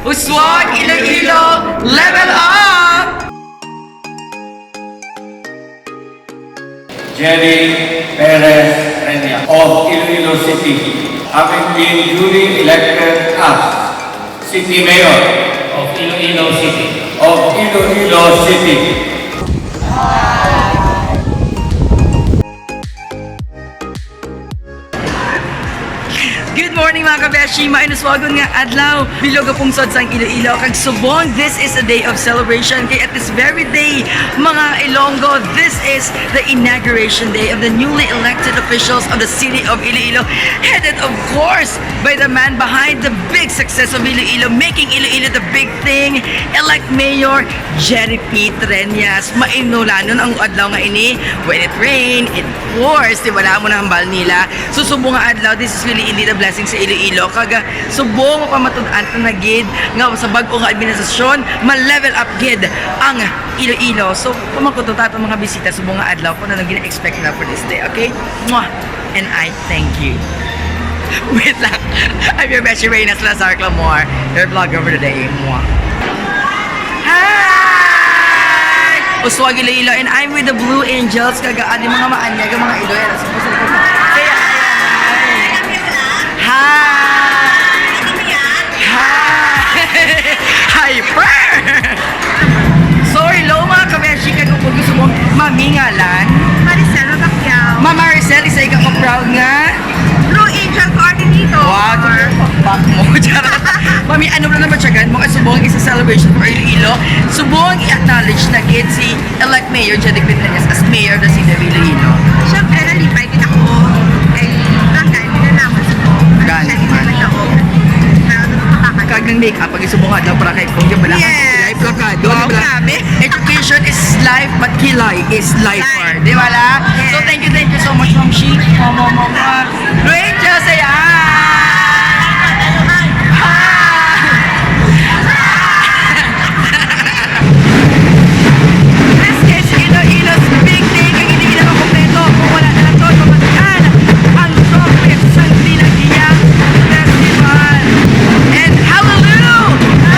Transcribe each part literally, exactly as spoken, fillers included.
Uswag Iloilo, level up! Jerry Perez Reñas of Iloilo City, having been duly elected as City Mayor of Iloilo City. Of Iloilo City. Good morning, mga kabeshi! Maayong uswagon nga adlaw. Bilog nga pungsod sang Iloilo kag subong, this is a day of celebration. Kay at this very day, mga Ilonggo, this is the inauguration day of the newly elected officials of the city of Iloilo, headed, of course, by the man behind the big success of Iloilo, making Iloilo the big thing, elect Mayor Jerry P. Treñas. Mainulanon ang adlaw nga ini. When it rain, it pours. Di ba, wala mo na hambal nila. So, subong nga adlaw, this is really indeed a blessing sa Iloilo. Kag, ah, subong nga pamatud-an ta na gid nga sa bag-o nga administrasyon, ma-level up gid ang Iloilo. So, pamangkot ta atong mga bisita subong nga adlaw kung ano gina-expect nila for this day, okay? Mwah! And I thank you. Wait lang. I'm your beshi Reyna Salazar Clamor, your vlogger for the day. Mwah! Hi! Uswag Iloilo, and I'm with the Blue Angels. Kag, ah, di mga maanyag ang mga Iloilo. Say hi. Hi! Hi! Hyper! So, hello, mga kabeshi, kag upod ko subong, Mami ngalan. Maricel Mabakyao. Ma Maricel, isa ka proud nga Blue Angel Coordinator. Wow, ito yung pakpak mo. Charot. Mami, ano na naman siya, gan? Mga subong, isa celebration for Iloilo. Subong, i-acknowledge na gid si elect Mayor Jerry P. Treñas as mayor of the city of Iloilo. Siyempre, nalipay din ako kay barangay, pinanaman sa ko. Gan, Siya din man. Sa tao. Pero ano makakatawa? Kag nang make-up, pag isubong adlaw para kay Pong, di ba? Yes. Life lang ka, di ba? Wow, grabe. Education is life, but kilay is life. Life. Di ba la? Yes. So, thank you, thank you so much, Ma'am Shi. Mama, mama. Great job, say hi. Hi. This is Iloilo's big day. Kag hindi kita makompleto kung wala na naton mabatian ang chocolate sang Dinagiya Festival. And Hallelujah!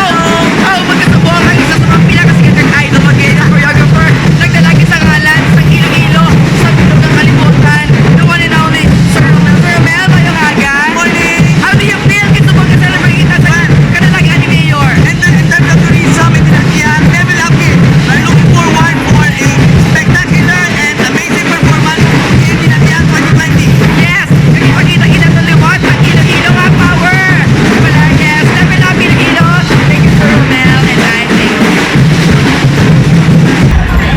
Oh, oh, magkasubong ang isa sa mga pinakasikat nga idol, okay, na choreographer. Nagdala gid sa ngalan sang Iloilo sa bilog nga kalibutan. The one and only Sir Romel. Sir Romel, mayong aga. Morning. How do you feel? Gusto mo ka-celebrate kita sa kadalagan ni Mayor? And then, in terms of tourism, in Dinagiya, level up it. We're looking forward for a spectacular and amazing performance in Dinagiya twenty twenty. Yes! Nagpakita kita sa liwat ang Iloilo nga power! Wala, yes! Level up, Iloilo! Thank you, Sir Romel, and I thank you.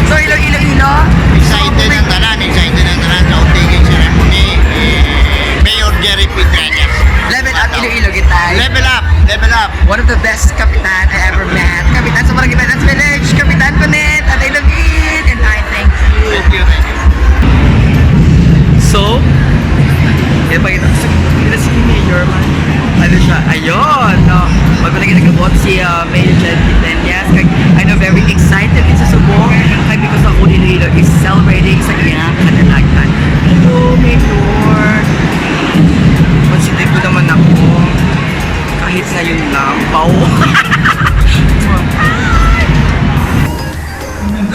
So, Iloilo, Ilo. Excited ang tanan, excited ang tanan sa opening ceremony. Eh, Mayor Jerry P. Treñas. Level up, Iloilo, kita. Level up, level up. One of the best kapitan I ever met. Kapitan sa Barangay Finance Village, Kapitan Panet, Tatay David, and I thank you. Thank you, thank you. So, ipakita ko sa, kita si Mayor man. Ano siya? Ayun, no? Bago lagi nagabot si, uh, Mayor Jen Quintanilla. Kag, I know, very excited din sa subong. Kag because ako, Iloilo is celebrating sa iyang kadalagan. Hello, Mayor! Consider ko naman ako. Kahit ngayon lang. Wow!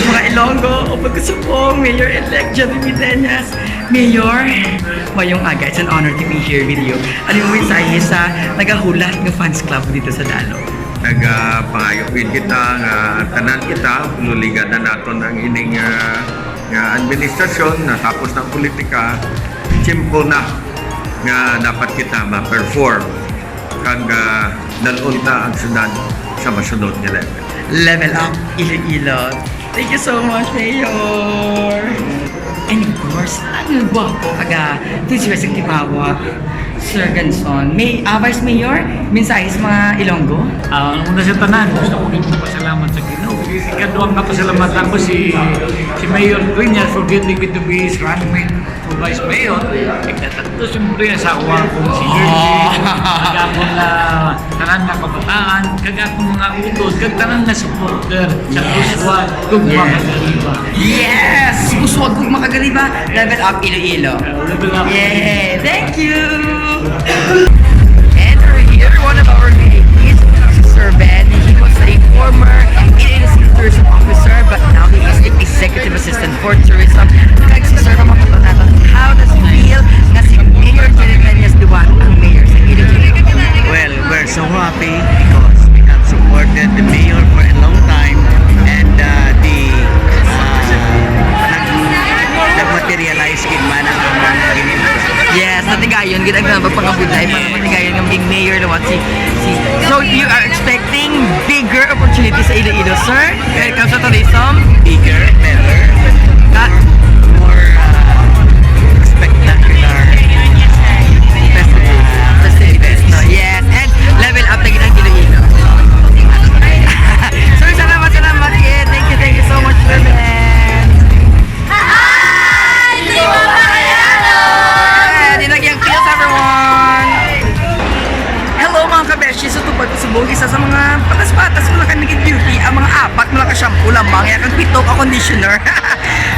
Mga Ilonggo, upod ko subong, Mayor-elect Jerry Quintanilla. Mayor, mayong aga. It's an honor to be here with you. Ano yung mensahe sa nagahulat nga fans club dito sa Dalo? Nagapangayo gid kita nga tanan kita, luligan na naton ang ining, ah, nga administrasyon, natapos ng politika, tiyempo na nga dapat kita ma-perform kag, ah, dalhon ta ang syudad sa masunod nga level. Level up, Iloilo. Thank you so much, Mayor. And of course, ang gwapo, aga, Vice President Timawa, Sir Ganson. May, ah, Vice Mayor, mensahe sa mga Ilonggo? Ah, una sa tanan, gusto ko gid magpasalamat sa Ginoo. Ikaduhang kapasalamatan ko si, si Mayor Dueñas for getting me to be his running mate for Vice Mayor. Ikatatlo, siyempre, ang asawa ko, si Gertie. Ah. Kag akon, ah, tanan nga kabataan, kag akon mga utod, kag tanan nga supporter sa Yes. Uswag ug Yes. Makagariba. Yes! Uswag ug Makagariba, level up Iloilo. Level up. Yay! Thank you! And we're here, one of our V I Ps, si Sir Ben. because we have supported the mayor for a long time, and uh, the uh, nag- nag-materialize gid man ang among gini. Yes, natigayon gid ang pagpangabudlay para matigayon nga maging mayor naman si, si. So you are expecting bigger opportunities sa Iloilo, sir? When it comes to tourism? Bigger, better, Ka- more uh, spectacular festival. Festivities. So, yes, and level up na gid ang Iloilo. Sir, salamat, salamat, yeah. Thank you, thank you so much, sir. Hi! Di ba, Mariano? Ayan, yun lang yung feels, everyone. Hello mga kabeshi, sa tupad ko subong isa sa mga patas-patas mo lang kami beauty, ang mga apat mo lang ka shampoo lamang, ya kang pito ka conditioner.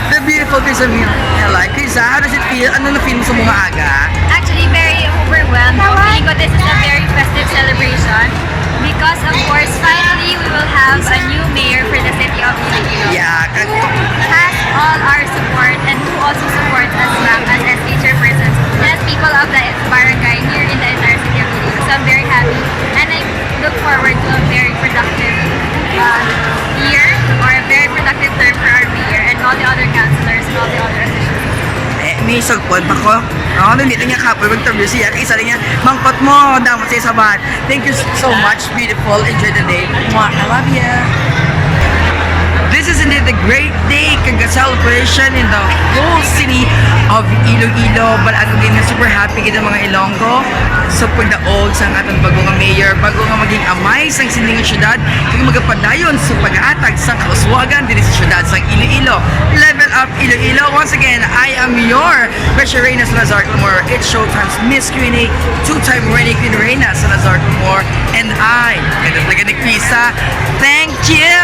The beautiful piece of you. I like Krisa, how does it feel? Ano na feel mo sa mga aga? Actually, very overwhelmed. Feeling ko this is a very festive celebration because, of course, finally we will have a new mayor for the city of Iloilo. Yeah, kag- Who has all our support and who also supports us back as S K chairpersons and as people of the barangay here in the entire city of Iloilo. So I'm very happy and I look forward to a very productive uh, year or a very productive term for our mayor and all the other councilors and all the other officials. Eh, may sagpon pa ko. Oh, nandito niya kapoy magtabyo siya. Kay isa niya, mangkot mo, damot sa isaban. Thank you so much, beautiful. Enjoy the day. Mwah. I love you. This is indeed a great day kag a celebration in the whole city of Iloilo. But ano din, super happy kita mga Ilonggo sa pagdaog sa aton bago nga mayor, bago nga maging amay sang sining syudad, kag magapadayon sa pag-aatag sa kauswagan diri sa syudad sa Iloilo. Level up Iloilo. Once again, I am your Beshi Reyna Salazar Clamora. It's Showtime's Miss Q and A, two-time reigning Queen Reyna Salazar Clamora, and I, kaya talaga ni Krisa, thank you!